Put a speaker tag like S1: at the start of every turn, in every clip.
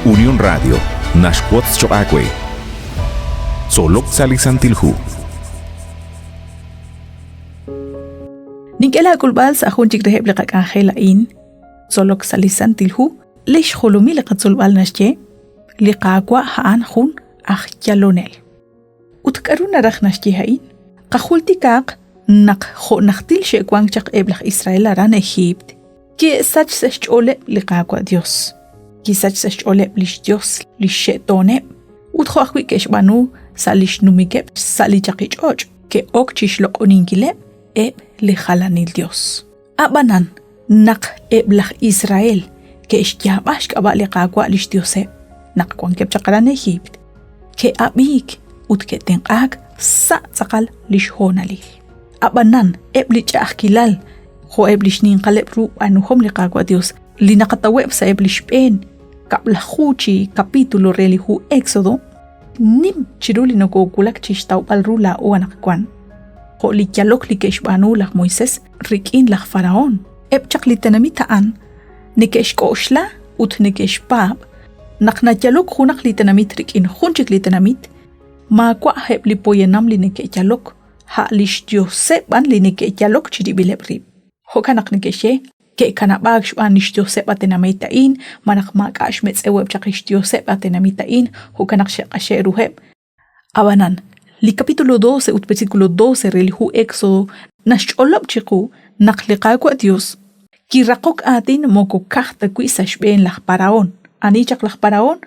S1: Unión Radio naxwotz choq' aawe. Tzolok sa' li Santil Hu.
S2: Nink'e laak'ulb'al sa' jun chik reheb' li qak'anjel a'in, Tzolok sa' li Santil Hu, li xjolomil li qatzolb'al naxye, Li Qaawa' a'an jun aj yalonel. Ut k'aru naraj naxye a'in? Qajultikaaq naq jo' najtil xe'wank chaq eb' laj Israel aran Ejiipt, ke'sach sa' xch'ooleb' li Qaawa' Yos, kisach sa' xch'ooleb' li xyos li xxe'tooneb', ut jo' ajwi' ke'xb'aanu sa' li xnumikeb' sa' li chaqich'och', ke'ok chi xloq'oninkileb' eb' li jalanil yos. Ab'anan, naq eb' laj Israel ke'xyaab'a xk'ab'a' li Qaawa' li xYoseb' naq wankeb' chaq aran Ejiipt, ke'ab'iik ut ke'tenq'aak sa' tz'aqal li xhoonalil. Ab'anan, eb' li ch'a'ajkilal jo'eb' li xninqaleb' ru b'aanuhom li Qaawa' Yos li naqataweb' sa'eb' li xb'een kab'laju chi capítulo re li hu Éxodo, nim chiru li nokowulak chi xtawb'al ru laa'o anaqwan, jo' li yalok li ke'xb'aanu laj Moisés rik'in laj Faraón. Eb' chaq li tenamit a'an neke'xk'oxla ut neke'xpaab' naq nayalok junaq li tenamit rik'in jun chik li tenamit, maawa' eb' li poyanam li neke'yalok, a' li xyoseb' b'an li neke'yalok chirib'ileb' rib'. Jo'kan naq neke'xye ke'kanab'aak xb'aan li xyoseb' a tenamit a'in, malaj maak'a' xmetz'eweb' chaq li xyoseb' a tenamit a'in, jo'kan naq xe'q'axe' ruheb'. Ab'anan, li capítulo 12 ut versículo 12 re li hu Éxodo naxch'olob' chiqu naq li Qaawa' Dios kiraqok aatin moko ka'aj ta wi' sa' xb'een laj Parahón. Ani chaq laj Parahón?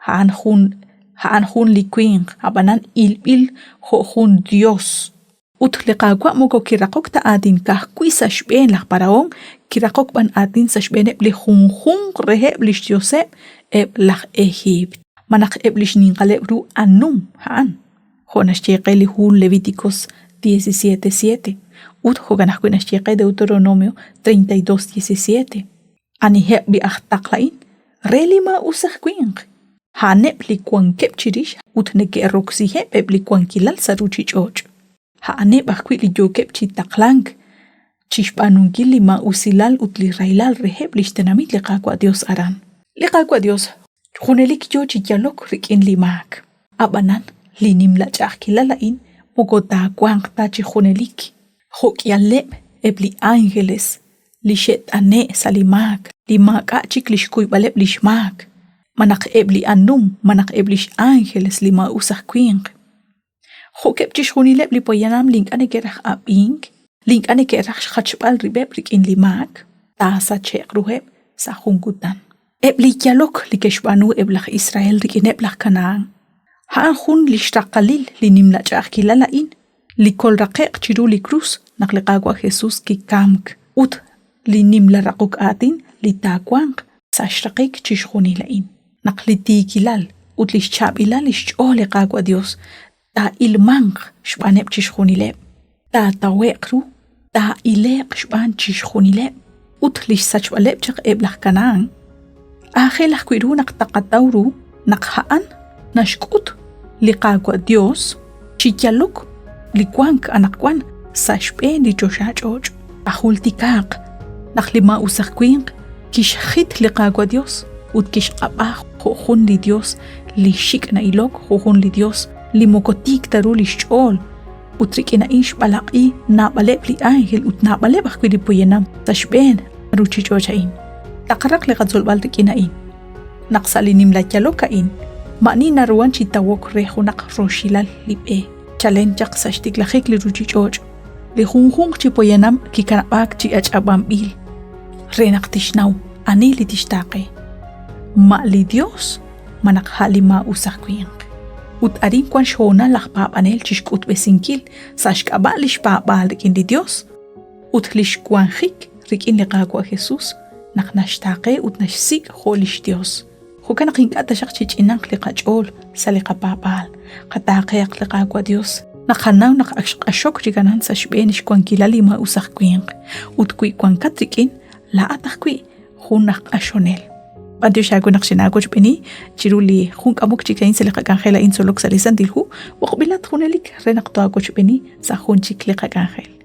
S2: A'an jun a'an jun li winq, ab'anan ilb'il jo' jun dios. Ut li Qaawa' moko kiraqok ta aatin ka'ajwi' sa' xb'een laj Parahón, kiraqok b'an aatin sa' xb'eeneb' li junjunq reheb' li xyoseb' eb' laj Ejiipt, malaj eb' li xninqaleb' ru anum a'an, jo' naxye qe li hu Levíticos 17:7 ut jo'kan ajwi' naxye qe Deuteronomio 32:17. Aniheb' li aj taql a'in? Re li maa'us aj winq. A'aneb' li wankeb' chirix ut neke'roksiheb' eb' li wankilal sa' ruuchich'och'. A'aneb' ajwi' li yookeb' chi taqlank chi xb'aanunkil li maa'usilal ut li rahilal reheb' li xtenamit li Qaawa' Yos aran. Li Qaawa' Yos junelik yo chi yalok rik'in li maak. Ab'anan li nimla ch'a'ajkilal a'in moko taawanq ta chi junelik. Jo'k'ihaleb' eb' li ánjeles li xe't'ane' sa' li maak, li maak'a' chik lix kuyb'aleb' lix maak, malaj eb' li anum malaj eb' lix ángeles li maa'us aj winq. Jo'keb' chixjunileb' li poyanam li ink'a' neke'raj ab'ink, li ink'a' neke'raj xjachb'al rib'eb' rik'in li maak, taasache'q ruheb' sa' jun kutan. Eb' li yalok li ke'xb'aanu eb' laj Israel rik'ineb' laj Kanahán, a'an jun li xraqalil li nimla ch'a'ajkilal a'in li kolraqe'q chiru li krus naq li Qaawa' Jesus kikamk ut li nimla raqok aatin li taawanq sa' xraqik chixjunil a'in. Naq li tiikilal ut li xchaab'ilal li xch'ool li Qaawa' Dios taa'ilmanq xb'aaneb' chixjunileb', taatawe'q ru, taa'ile'q xb'aan chixjunileb' ut li xsachb'aleb' chaq eb' laj Kanahán. Aajel ajwi' ru naq taqataw ru naq a'an naxk'ut li Qaawa' Dios chi yalok li wank anaqwan sa' xb'een li choxach'och'. Qajultikaaq naq li maa'us aj winq kixjit li Qaawa' Dios ut kixq'ab'a jo' jun li Dios li xik' na'ilok, jo' jun li Dios li moko tiik ta ru li xch'ool ut rik'in a'in xb'alaq'i naab'aleb' li ánjel ut naab'aleb' ajwi' li poyanam sa' xb'een ruuchich'och' a'in. Taqaraq li qatzolb'al rik'in a'in. Naq sa' li nimla yalok a'in, ma'ani naruhan chi tawok re junaq roxilal li b'e chalen chaq sa' xtiklajik li ruuchich'och', li junjunq chi poyanam kikanab'aak chi ach'ab'anb'il re naq tixnaw ani li tixtaaqe, ma li Dios malaj a' li maa'us aj winq. Ut arin wank xhoonal laj paab'anel chi xk'utb'esinkil sa' xk'ab'a' li xpaab'aal rik'in li Dios ut li xwanjik rik'in li Qaawa' Jesus naq naxtaaqe ut naxsik' jo' li xYos. Jo'kan naq ink'a' taxaq chich'inanq li qach'ool sa' li qapaab'aal, qataaqehaq li Qaawa' Dios. Naqanaw naq ak xq'axok chik aran sa' xb'een xwankilal li maa'us aj winq, ut wi wankat rik'in, laa'at ajwi' jun aj q'axonel. B'antiox aawe naq xinaawochb'eeni chiru li jun k'amok chik a'in sa' li qak'anjel a'in tzolok sa' li Santil Hu, b'oqb'ilat junelik re naq toawochb'eeni sa' jun chik li qak'anjel.